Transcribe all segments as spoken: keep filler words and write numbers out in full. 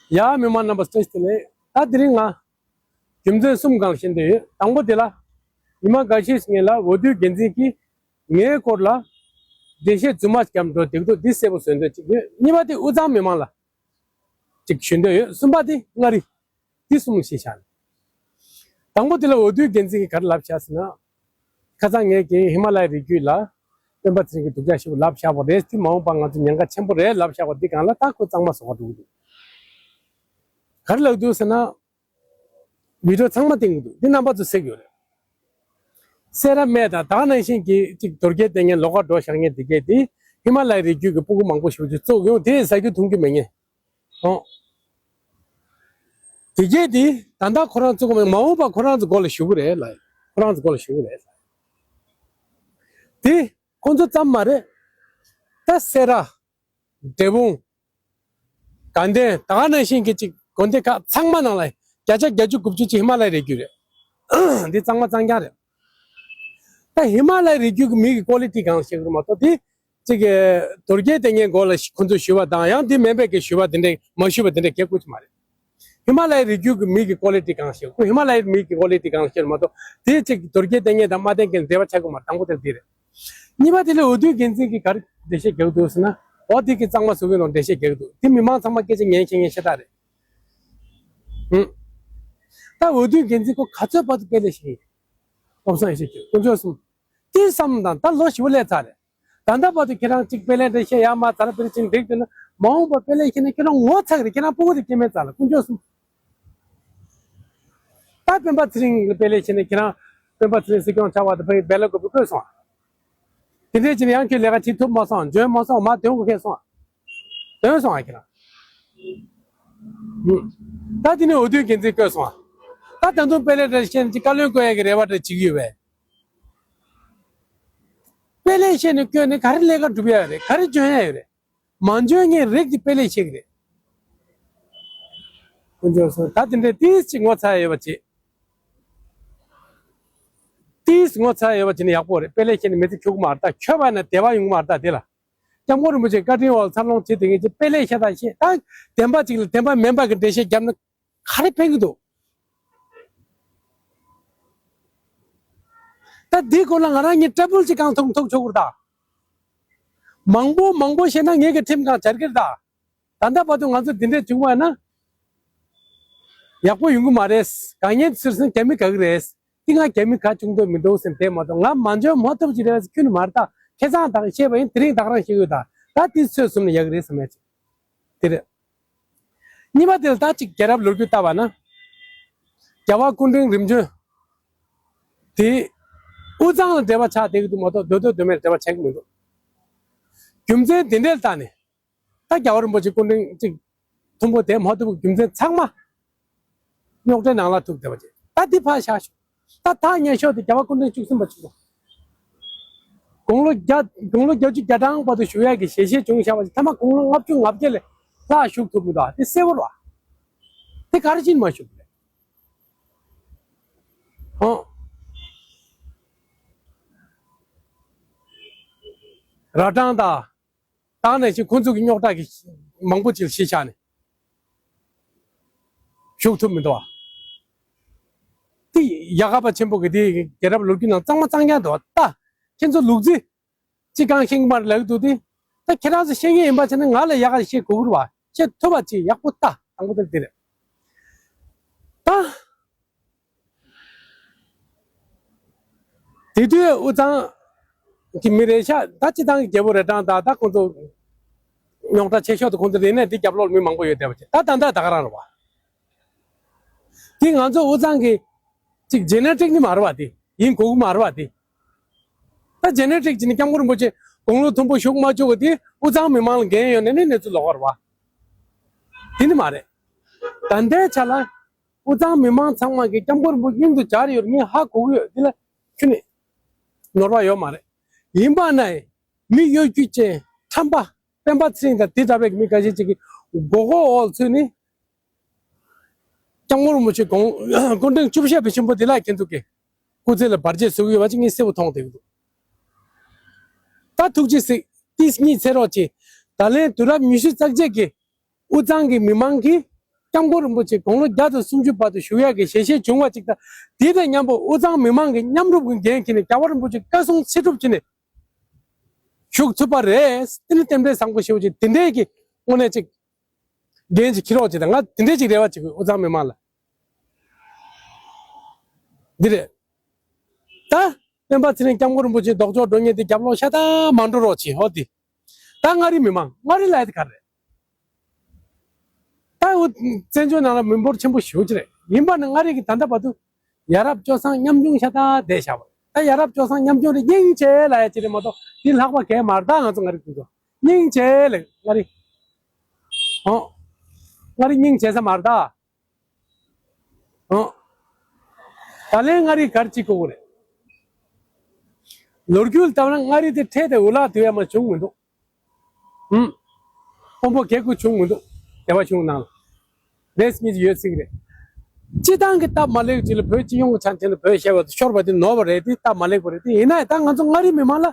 ཡ། མི་མང་རྣམ་པ་བཀྲ་ཤིས་བདེ་ལེགས། ད་དེ་རིང་ང་རྒྱུ་མཚན་གསུམ་སྒང་ལ་བཤད་འདོད་ཡོད། དང་པོ་དེ་ལ། ཉི་མ་འགའ་ཤས་ཤིག་སྔོན་ལ་འོས་བསྡུའི་འགན་འཛིན་གྱིས་ངའི་སྐོར་ལ་འགྲེལ་བཤད་རྫུན་མ་བརྒྱབ་འགྲོ་བསྡད་འདུག་འདི་གསལ་པོ་བཟོ་འདོད་ཅིག་ཡོད། གཉིས་པ་དེ་དབུས་གཙང་མི་མང་ལ་ཅིག་ཞུ་འདོད་ཡོད། གསུམ་པ་དེ་མངའ་རིས། འདི་གསུམ་ཞིག་བཞག་ནས། དང་པོ་དེ་ལ་འོས་བསྡུའི་འགན་འཛིན་གྱིས་ག་རེ་ལབ་བཞག་ཟེར་ན། ཁ་སང་ངས་ཀྱིས་ཧི་མ་ལ་ཡའི་རི་རྒྱུད་ལ་སྤེན་པ་ཚེ་རིང་གིས་སྡུག་ཅག་ཞེ་པོ་ལབ་བཞག་པ་རེད། དེ་མ་འོངས་པ་ང་ཚོ་ཉེན་ཁ་ཆེན་པོ་རེད་ལབ་བཞག་པ་འདི་སྒང་ལ་ད་ཁོ་གཙང་མ་བཟོ་ག་འགྲོ་གི་འདུག་ག་རེ་ལབ་འདུག་ཟེར་ན། བི་ཌི་ཡོ་ཚང་མ་བཏིང་གི་འདུག་འདི་རྣམ་པ་ཚོ་གཟིགས་ཡོད་རེད། སེ་ར་སྨད་དང་ད་ག་ནང་བཞིན་གྱི་གཅིག་དོལ་རྒྱལ་བསྟེན་མཁན་ལོགས་ཀ་འགྲོ་བཞག་མཁན་དེ་གས་དེ་ཧི་མ་ལ་ཡའི་རི་རྒྱུད་ཀྱི་སྤུ་གུ་མང་པོ་ཞིག་ཅིག་བཙུགས་ཡོང་། དེ་ཟ་རྒྱུ་འཐུང་རྒྱུ་མེད་མཁན། ཨོ། དེ་གས་དེ་ད་ལྟ་ཁོ་རང་བཙུགས་པ་མ་འོངས་པ་ཁོ་རང་ཚོ་མགོ་ལ་གཞུ་གི་རེད་ལ། ཁོ་རང་ཚོ་མགོ་ལ་གཞུ་གི་རེད་ལ། དེ་ཁོ་ཚོ་ཙམ་མ་རེད། ད་སེ་ར། འབྲས་སྤུངས། དགའ་ལྡན། ད་ག་ནང་བཞིན་གྱི་ཅིག་དགོན་སྡེ་ཁག་ཚང་མ་ནང་ལ་བརྒྱ་ཆ་བརྒྱད་ཅུ་དགུ་བཅུ་ཅིག་ཧི་མ་ལ་ཡའི་རི་རྒྱུད་རེད། འདི་གཙང་མ་གཙང་རྐྱང་རེད། ད་ཧི་མ་ལ་ཡའི་རི་རྒྱུད་ཀྱི་མི་གི་ཀོ་ལི་ཊི་གང་ཤེས་ཀྱི་རེད་མ་གཏོགས་དེ། གཅིག་གི་དོལ་རྒྱལ་བསྟེན་མཁན་མགོ་ལ་ཁོ་ཚོས་གཞུ་བ་དང་ཡང་དེ་མིན་པའི་གི་གཞུ་བ་དེ་འདྲས་མ་གཞུ་བ་དེ་འདྲས་གལ་དགོས་ཀྱི་མ་རེད། ཧི་མ་ལ་ཡའི་རི་རྒྱུད་ཀྱི་མི་གི་ཀོ་ལི་ཊི་གང་ཤེས། ཁོ་ཧི་མ་ལ་ཡའི་མི་གི་ཀོ་ལི་ཊི་གང་ཤེས་མ་གཏོགས་དེ་གཅིག་དོལ་རྒྱལ་བསྟེན་མཁན་དང་མ་བསྟེན་མཁན་འབྲེལ་བ་ཆགས་ཀྱི་མ་རེད། དང་པོ་དེ་འདི་རེད། གཉིས་པ་དེ་ལ་འོས་བསྡུའི་འགན་འཛིན་གྱིས་ག་རེ་འགྲེལ་བཤད་རྒྱག་གི་འདུག་ཟེར་ན། འོ་དེ་གི་གཙང་མ་བཟོ་གི་ཡོད་ནོ་འགྲེལ་བཤད་རྒྱག་གི་འདུག་དེ་མི་མང་ཚང་མ་སྐད་ཆ་ཉན་ཤེས་མཁན་ཤ་སྟག་རེད། ཧུམ། ད་འོས་བསྡུའི་འགན་འཛིན་ཁོ་ག་ཚོད་བར་དུ་དཔེ་ལེགས་ཤིག་ཡིན། སློབ་བཟང་ཡེ་ཤེས་ཀྱིས་དཀོན་མཆོག་གསུམ། དེ་བསམ་དང་ད་ལོ་ཞེ་པོ་སླེབས་ཚར་རེད། ད་ལྟ་བར་དུ་ཁྱེད་རང་གཅིག་དཔེ་ལེགས་འགྲེལ་བཤད་ཡར་མར་ཛ་དྲག་པོ་ཅིག་འགྲིག་འདུག་ན། མ་འོངས་པ་དཔེ་ལེགས་བཤད་ན་ཁྱེད་རང་ངོ་ཚ་གི་རེད། ཁྱེད་རང་སྤུ་གུ་དེ་སྐྱེ་མེད་ཚར་ལ། དཀོན་མཆོག་གསུམ། ད་སྤེན་པ་ཚེ་རིང་ལ་དཔེ་ལེགས་བཤད་ན་ཁྱེད་རང་སྤེན་པ་ཚེ་རིང་སྲིད་སྐྱོང་ཆགས་པ་དང་ཕ་གི་སྦེལ་ཀོབ་བསྐོས་སོང་ཨ། དེ་འདྲས་བྱས་ན་ཡང་ཁྱོད་ལས་ཀ་བྱེད་ཐུབ་མ་སོང་། འཇོན་མ་སོང་། མར་དོན་གོ་ཁེལ་སོང་ཨ། དོན་སོང་ཨ་ཁྱེད་རང་། ད་དེ་ནས་འོས་བསྡུའི་འགན་འཛིན་བསྐོས་སོང་ཨ། ད་ད་དུང་དཔེ་ལེགས་འགྲེལ་བཤད་ཅིག་བཀའ་བློན་བསྐོ་ཡ་གི་རེ་བ་འདྲ་བྱེད་ཀྱི་ཡོད་པས། དཔེ་ལེགས་བཤད་ནས་བསྐོས་ནས་ག་རེ་ལས་ཀ་སྒྲུབ་ཡ་ཡོད་རེད། ག་རེ་འཇོན་ཡ་ཡོད་རེད། མ་འཇོན་མཁན་རིགས་ཀྱི་དཔེ་ལེགས་བཤད་ཀྱི་རེད། དཀོན་མཆོག་གསུམ། ད་དེ་འདྲའི་ཏིས་ཅིག་ངོ་ཚ་ཡ་ཡོད་པ་བྱེད། ཏིས་ངོ་ཚ་ཡ་ཡོད་པ་བྱེད་ན་ཡག་པོ་རེད། དཔེ་ལེགས་བཤད་ནས་མི་ཚེ་འཁྱོལ་གི་མ་རེད། ད་འཁྱོལ་བ་ན་བདེ་བ་ཡོང་གི་མ་རེད། ད་དེ་ལ་སྐྱབས་མགོན་རིན་པོ་ཆེ་བཀའ་དྲིན་འོག་འཚར་ལོངས་བྱེད་དེ་ངེད་ཀྱི་དཔེ་ལེགས་བཤད་ད་བཤད་ད་བདེན་པ་ཅིག་ལ་བདེན་པ་མིན་པ་གི་འགྲེལ་བཤད་བརྒྱབ་ན་ག་རེ་ཕན་གི་འདུག་ད་འདི་སྐོར་ལ་ང་རང་གཉིས་སྐྲ་ཕུལ་ཅིག་གང་ཐུབ་ཐུབ་ཆོག་གི་རེད་ད། མང་པོ་མང་པོ་བཤད་ན་ངེད་ཀྱི་ཁྲིམས་གང་སྦྱར་གི་རེད་ད། ད་ལྟ་བར་དུ་ང་ཚོ་འདི་འདྲས་བྱུང་བ་ན་ཡག་པོ་ཡོང་གི་མ་རེད། དཀའ་ངལ་ཚུར་སོང་རྒྱ་མི་དགའ་གི་རེད། འདི་ང་རྒྱ་མི་དགའ་བྱུང་འདོད་མི་འདུག་ཟེར་དེ་མ་གཏོགས་ང་མ་འཇོན་མ་ཐུབ་ཅིག་རེད་ཟེར་ཁྱོན་ནས་མ་རེད་ད། ཁ་སང་ད་ག་བཤད་པ་ཡིན། དེ་རིང་ད་ག་རང་བཤད་ཡོད་ད། ད་དེ་ཚོས་གསུམ་ནས་ཡག་གི་རེད་བསམ་ཡ་ཅིག་དེ་རེད། གཉིས་པ་དེ་ལ་ད་ཅིག་རྒྱལ་རབས་ལོ་རྒྱུས་ལྟ་བ་ན། རྒྱལ་བ་སྐུ་ཕྲེང་རིམ་བྱོན་དེ་དབུས་གཙང་ལ་འབྲེལ་བ་ཆགས་བསྡད་ཀྱི་འདུག་མ་གཏོགས་མདོ་སྟོད་མདོ་སྨད་འབྲེལ་བ་ཆགས་ཀྱི་མི་འདུག་རྒྱུ་མཚན་དེ་འདྲའི་ལྟ་ནས། ད་རྒྱལ་བ་རིན་པོ་ཆེ་སྐུ་ཕྲེང་གཅིག་མཐོན་པོ་དེ་མ་ཐུབ་པའི་རྒྱུ་མཚན་ཚང་མ་རྙོག་དྲའི་ནང་ལ་ཐུག་བསྡད་པ་ཅིག་ད་འདི་ཕར་བཞག་ཤོག་ད་ཐག་ཉེ་ཤོས་དེ་རྒྱལ་བ་སྐུ་ཕྲེང་བཅུ་གསུམ་པ་ཆགས་འདུག་དགུང་ལོ་བརྒྱ་དགུང་ལོ་བརྒྱད་ཅུ་གྱ་གྲངས་བར་དུ་བཞུགས་ཡག་གི་ཞལ་བཞེས་བྱུང་བཞག་པ་ཅིག་མཐའ་མ་དགུང་ལོ་ལྔ་བཅུ་ང་བརྒྱད་ལས་ལྷག་བཞུགས་ཐུབ་མི་འདུག་དེ་གསལ་པོ་རེད་བ། དེ་ག་རེ་བྱས་ནས་མ་བཞུགས་པ་རེད། ཧོ། རྭ་སྒྲེང་དང་། ད་ག་ནང་བཞིན་ཁོང་ཚོ་གི་རྙོག་དྲ་གི་མང་པོ་ཅིག་ལ་གཞི་བཞག་ནས་བཞུགས་ཐུབ་མི་འདུག་བ། དེ་ཡ་ག་པ་ཆེན་པོ་གི་དེ་རྒྱལ་རབས་ལོ་རྒྱུས་ནང་གཙང་མ་གཙང་རྐྱང་འདུག་བ། ད་ཁྱེད་ཚོ་ལུག་རྫི་ཅིག་གང་ཤེས་ཀྱི་མ་རེད་ལབ་ཀྱི་འདུག་དེ། ད་ཁྱེད་རང་ཚོ་ཤེས་མཁན་ཡིན་པ་བྱས་ན་ང་ལ་ཡ་ག་ཤེས་དགོས་ཀྱི་རེད་བ། ཤེས་ཐུབ་པ་ཅིག་ཡག་པོ་ལྟ། དང་པོ་དེ་དེ་རེད། ད། དེ་དུས་དབུས་གཙང་གི་མི་རེད་ཤག་ད་སྤྱི་བཏང་གི་རྒྱལ་པོ་རྭ་སྒྲེང་དང་ད་ཁོང་ཚོ་རྙོག་དྲ་ཆེ་ཤོས་དེ་ཁོང་ཚོ་རེད་ནས་འདི་རྒྱབ་ལོགས་ལ་མི་མང་པོ་ཡོད་བསྡད་པ་ཅིག་ད་ད་ལྟ་ད་ག་རང་རེད་བ། དེ་ང་ཚོ་དབུས་གཙང་གི་ཅིག་ཇེ་ནེ་ཊིག་ནི་མ་རེད་བ། དེ་ཡིན་དགོས་ཀྱི་མ་རེད་བ། དེ་ད་ཇེ་ནེ་ཊིག་ཅིག་ནི་སྐྱབས་མགོན་རིན་པོ་ཆེ་དགུང་ལོ་མཐོན་པོ་བཞུགས་མ་བཅུག་པ་དེ་དབུས་གཙང་མི་མང་ལ་འགན་ཡོད་ནས་ནི་གནས་ཚུལ་ལོགས་ཀ་རེད་བ། དེ་ནི་མ་རེད། ད་ལྟའི་ཆ་ལ། དབུས་གཙང་མི་མང་ཚང་མ་གིས་སྐྱབས་མགོན་རིན་པོ་ཆེ་སྙིང་དུ་སྦྱར་ཡོད་ངས་ཧ་གོ་གི་ཡོད། འདི་ལ་ཁྱོན་ནས་ནོར་བ་ཡོད་མ་རེད། ཡིན་པ་ན་མི་གཡོ་སྒྱུ་ཅན་ཁྲམ་པ་སྤེན་པ་ཚེ་རིང་དང་དེ་འདྲ་བའི་མི་འགའ་ཤས་ཅིག་གི་མགོ་སྐོར་འོག་ཚུད་ནས་སྐྱབས་མགོན་རིན་པོ་ཆེ་དགོངས་སྐུ་ཕྲེང་བཅུ་བཞི་པའི་ཆེན་པོ་འདི་ལ་ཁྱེད་ཚོ་གིས་སྐུ་ཚེ་ལ་བར་ཆད་བཟོ་གི་ཡོད་པ་ཅིག་ངས་གསལ་པོ་མཐོང་བསྡད་ཀྱི་འདུག་ད་ཐུགས་རྗེ་གཟིགས། ཏིས་གཉིད་སད་རོགས་བྱེད། ད་ལན་དུས་རབས་ཉི་ཤུ་རྩ་གཅིག་གི་དབུས་གཙང་གི་མི་མང་གིས་ སྐྱབས་མགོན་རིན་པོ་ཆེ་དགུང་ལོ་བརྒྱ་དང་སུམ་ཅུ་བར་དུ་བཞུགས་ཡག་གི་ཞལ་བཞེས་བྱུང་བ་ཅིག་དང་། དེ་དང་མཉམ་པོ་དབུས་གཙང་མི་མང་གི་མཉམ་རུབ་ཀྱི་འགན་འཁྱེར་ནས་རྒྱལ་བ་རིན་པོ་ཆེ་བཀའ་གསུང་ཚེ་སྒྲུབ་བྱས་ནས་བཞུགས་ཐུབ་པ་རེད། དེ་ནི་རྟེན་འབྲེལ་བཟང་པོ་ཞེ་པོ་ཅིག་དེ་འདྲའི་གི་དངོས་གནས་ཅིག་འགན་ཅིག་འཁྱེར་རོགས་བྱེད་དང་། ང་དེ་འདྲའི་ཅིག་རེ་བ་བྱེད་དགོས། དབུས་གཙང་མི་མང་ལ། འདི་རེད། ད་སྤེན་པ་ཚེ་རིང་སྐྱབས་མགོན་རིན་པོ་ཆེ་ལྡོག་ཕྱོགས་འགྲོ་མཁན་དེ་རྒྱབ་ལོགས་ཤ་སྟག་མ་འགྲོ་རོགས་བྱེད། འོ་དེ། ད་མངའ་རིས་མི་མང་། མངའ་རིས་ལབ་ཡ་དེ་ག་རེད། ད་འོ་བཙན་བྱོལ་ནང་ལ་མི་འབོར་ཆེན་པོ་ཞེ་པོ་ཅིག་རེད། ཡིན་པ་ནི་མངའ་རིས་ཀྱི་ད་ལྟ་བར་དུ་ཡ་རབས་སྤྱོད་བཟང་ཉམ་ཆུང་ཤ་སྟག་བསྡད་བཞག་པ་རེད། ད་ཡ་རབས་སྤྱོད་བཟང་ཉམ་ཆུང་རེད། སྙིང་རྗེ་ལབ་ཡ་ཅིག་རེད་མ་གཏོགས་དེ་ལྷག་པ་གང་ཡང་མ་རེད། ད་ང་ཚོ་མངའ་རིས་ཁུལ་དུ་སྙིང་རྗེ་ལབ། མངའ་རིས། ཨོ། མངའ་རིས་སྙིང་རྗེ་ས་མ་རེད་ད། ཨོ། ད་ལན་མངའ་རིས་ག་རེ་བྱེད་དགོས་ཀྱི་རེད། ལོ་རྒྱུས་ལ་བལྟས་ན་མངའ་རིས་དེ་འཕྲལ་དུ་འུ་ལག་སྡོད་ཡ་མ་བྱུང་མི་འདུག་ཨུམ། དཔོན་པོ་གེ་ཁུ་བྱུང་མི་འདུག་སྡེ་པ་གཞུང་ནང་ལ་རེས་གཉིས་ཡོད་སྲིད་ཀྱི་རེད། སྤྱི་བཏང་གི་སྟབས་མ་ལེགས་ཅིག་ལ་བོད་སྤྱི་ཡོངས་ཀྱི་ཆ་ནས་བོད་ཞེས་པ་དེ་ཤོར་བ་དེ་ནོར་བ་རེད། དེ་སྟབས་མ་ལེགས་པ་རེད། དེ་ཡིན་ན་ཡང་ད་ང་ཚོ་མངའ་རིས་མི་མང་ལ་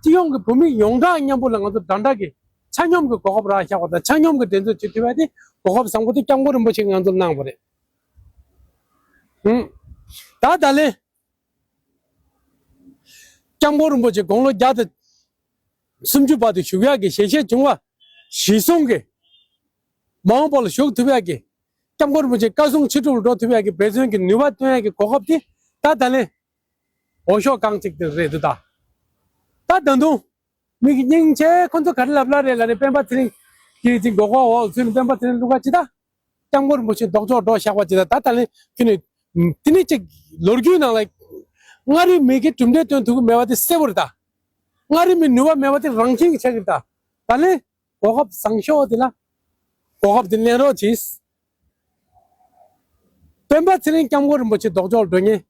སྤྱི་ཡོངས་ཀྱི་བོད་མི་ཡོངས་གྲགས་མཉམ་པོ་ལ་ང་ཚོ་འདྲ་འདྲ་གི་ཆ་སྙོམས་ཀྱི་གོ་སྐབས་རག་བཞག་པ་དང་། ཆ་སྙོམས་ཀྱི་འགྲན་རྩོད་བྱེད་ཐུབ་པ་དེ་གོ་སྐབས་བཟང་པོ་དེ་སྐྱབས་མགོན་རིན་པོ་ཆེ་གིས་ང་ཚོར་གནང་བ་རེད། ཨུམ། ད་ད་ལན་སྐྱབས་མགོན་རིན་པོ་ཆེ་དགུང་ལོ་བརྒྱ་དང་སུམ་ཅུ་བར་དུ་བཞུགས་ཡག་གི་ཞལ་བཞེས་བྱུང་བ་གཞིར་བཟུང་གིས་མ་འོངས་པ་ལ་བཞུགས་ཐུབ་ཡག་གི། སྐྱབས་མགོན་རིན་པོ་ཆེ་བཀའ་གསུང་ཕྱིར་སྒྲུབ་ལ་འགྲོ་ཐུབ་ཡག་གི་འབད་བརྩོན་གྱི་ནུས་པ་བཏོན་ཡག་གི་གོ་སྐབས་དེ་ད་ད་ལན་འོས་ཤོག་རྐང་གཅིག་དེ་རེད་འདུག་ད་ད་ད་དུང་མི་གི་སྙིང་རྗེ། ཁོ་ཚོ་ག་རེ་ལབ་ལབ་རེད་ལབ་ནས་སྤེན་པ་ཚེ་རིང་གི་ཅིག་མགོ་སྐོར་འོག་ཚུད་ནས་སྤེན་པ་ཚེ་རིང་བླུག་ག་ཅི་ད། སྐྱབས་མགོན་རིན་པོ་ཆེ་ལྡོག་ཕྱོགས་འགྲོ་བཞག་པ་ཅིག་ད་ད་ལན་ཁྱོད་ནི་དེ་ནི་ཅིག་ལོ་རྒྱུས་ནང་ལ་མངའ་རིས་མི་གི་གྲུབ་འབྲས་སྟོན་ཐུབ་ཀྱི་མེད་པ་དེ་གསལ་པོ་རེད་ད། མངའ་རིས་མི་ནུས་པ་མེད་པ་དེ་རང་བཞིན་གྱི་ཆགས་ཀྱི་རེད་ད། ད་ལན་གོ་སྐབས་བཟང་ཤོས་དེ་ལ་གོ་སྐབས་དེ་ལེན་རོགས་གྱིས། སྤེན་པ་ཚེ་རིང་སྐྱབས་མགོན་རིན་པོ་ཆེ་ལྡོག་ཕྱོགས་འགྲོ་མཁན་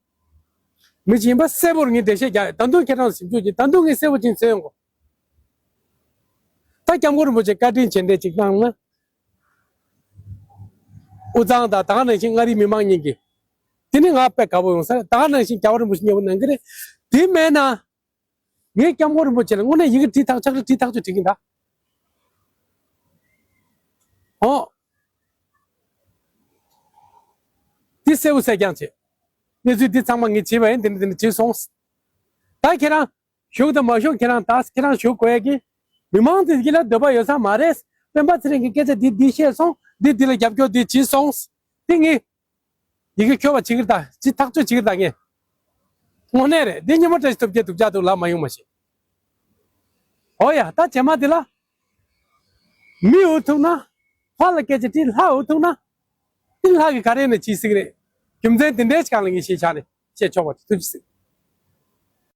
མི་ཅིག་ཡིན་པ་གསལ་པོར་ངས་འགྲེལ་བཤད་རྒྱག་ཡོད། ད་དུང་ཁྱེད་རང་ཞིབ་འཇུག་གྱིས། ད་དུང་ངས་གསལ་པོ་ཅིག་མཚོན་ཡོང་གོ། ད་སྐྱབས་མགོན་རིན་པོ་ཆེ་བཀའ་དྲིན་རྗེས་དྲན་ཅིག་གནང་ན། དབུས་གཙང་དང་ད་ག་ནང་བཞིན་མངའ་རིས་མི་མང་གཉིས་ཀྱིས། དེ་ནི་ང་དཔེ་དགའ་པོ་ཡོང་ས་རེད། ད་ག་ནང་བཞིན་རྒྱལ་བ་རིན་པོ་ཆེ་མཉེས་པོ་གནང་གི་རེད། དེ་མེད་ན། ངས་སྐྱབས་མགོན་རིན་པོ་ཆེ་ལ་དངོས་གནས་ཡི་གེ་བྲིས་ཐག་ཆོད་རེད། བྲིས་ཐག་ཆོད་བྲིས་ཀྱིན་གདའ། ཨོ། འདི་གསལ་པོ་གསལ་རྐྱང་བྱེད། གནས་ཚུལ་འདི་ཚང་མ་ངས་བྱས་པ་ཡིན། འདི་འདི་འདི་བྱས་སོང་། ད་ཁྱེད་རང་བཞུགས་དང་མ་བཞུགས་ཁྱེད་རང་ད་ཁྱེད་རང་བཞུགས་དགོས་ཡ་གི། མི་མང་དེ་གི་ལ་འདོད་པ་ཡོད་ས་མ་རེད། སྤེན་པ་ཚེ་རིང་གི་སྐད་ཆ་འདི་འདི་བཤད་སོང་། འདི་འདི་ལ་རྒྱབ་སྐྱོར་འདི་བྱས་སོང་། དེ་ངས་ཡི་གེ་འཁྱོལ་བ་བྱེད་ཀྱི་རེད་ད། ཅི་ཐག་གཅོད་བྱེད་ཀྱི་རེད་ད་ངས། དངོས་གནས་རེད། འདི་སྙན་མོ་བཀྲ་ཤིས་ཐུབ་རྒྱལ་སྡུག་ཅག་འདུག་ལབ་མ་ཡོང་མ་ཤེས། ཨོ་ཡ། ད་རྗེས་མ་འདི་ལ་མི་འུ་ཐུག་ན། ལྷ་ལ་སྐད་ཆ་དྲིས། ལྷ་འུ་ཐུག་ན། དེ་ལྷ་གི་ག་རེ་ནས་བྱེད་སྲིད་རེད། རྒྱུ་མཚན་དེ་འདྲའི་སྒང་ལ་ངས་ཤེས་ཆགས་ནས་བཤད་ཆོག་པ་དེ་ཐུགས་རྗེ་གཟིགས།